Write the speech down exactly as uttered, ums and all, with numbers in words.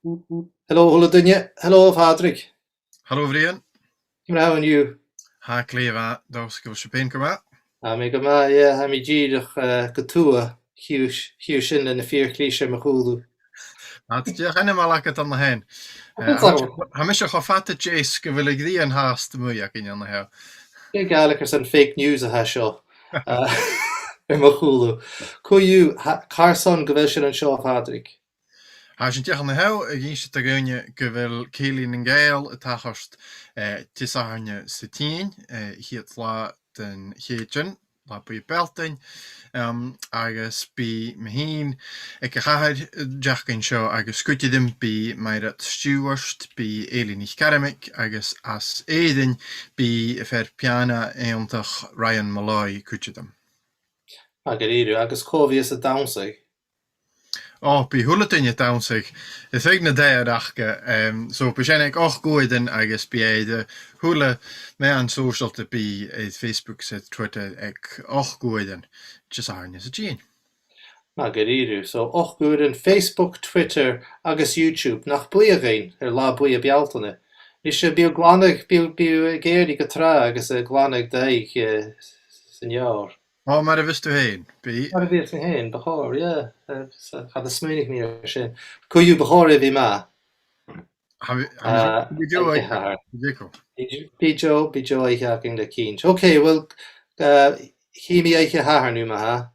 Hello, a h-uile duine. Hello, a Phàdraig. Hello, a Bhriain. Ciamar a tha thu an-diugh? Tha glè mhath, dòchas gu bheil sibh fhèin gu math. Tha mi gu math, yeah, tha mi dìreach, eh, gu tuath, chì thu, chì thu sin le na fir-chlis air mo chùlaibh. Tha, tha e dìreach ainmeil agad an-sin. Eh, tha mise, tha mise cho fada deas gu bheil a' ghrian fhathast a-muigh againn an seo. Dè a' Ghàidhlig airson fake news a tha seo, eh, air mo chùlaibh. Co-dhiù, tha, carson gu bheil sinn an seo, a Phàdraig? Tha sinn dìreach an seo ag innse do dhaoine gu bheil Cèilidh nan Gàidheal a' tachairt, eh, Disathairne sa tighinn, eh, a' chiad latha den Chèitean, Latha Buidhe Bealltainn, em, agus bidh mi fhìn aig a' chathair, eh, an t-seachdain seo agus cuide rium bidh Mairead Stiùbhart, bidh Eilidh NicCarmaig agus às Èirinn bidh fear piàna iongantach Ryan Molloy cuide rium. Math dha-rìribh, agus cò bhios a' dannsa? Ò, bidh a h-uile duine a' dannsa. Is aig na daoine aca, em, so bidh sin aig ochd uairean agus bidh e air a h-uile meadhan sòisealta, bidh e air Facebook 's air Twitter aig ochd uairean Disathairne sa tighinn. Math dha-rìribh. So ochd uairean Facebook, Twitter agus YouTube, nach buidhe dhuinn air Latha Buidhe Bealltainn. Nise, bidh thu a' glanadh, bidh, bidh thu ag èirigh gu tràth agus a' glanadh d' aghaidh, eh, san leabhar. Ò, mar a bhios tu fhèin, bidh. Mar a bhios mi fhèin, bu chòir, yeah. Eh, so, cha do smaoinich mi air sin. Co-dhiù, bu chòir e a bhith math. Tha mi, tha mi, eh, bidh deagh oidhche, bidh deagh. Bidh, bidh deagh, bidh deagh oidhche againn le cinnt. Ok, well, eh, chì mi oidhche Shathairne, ma-thà.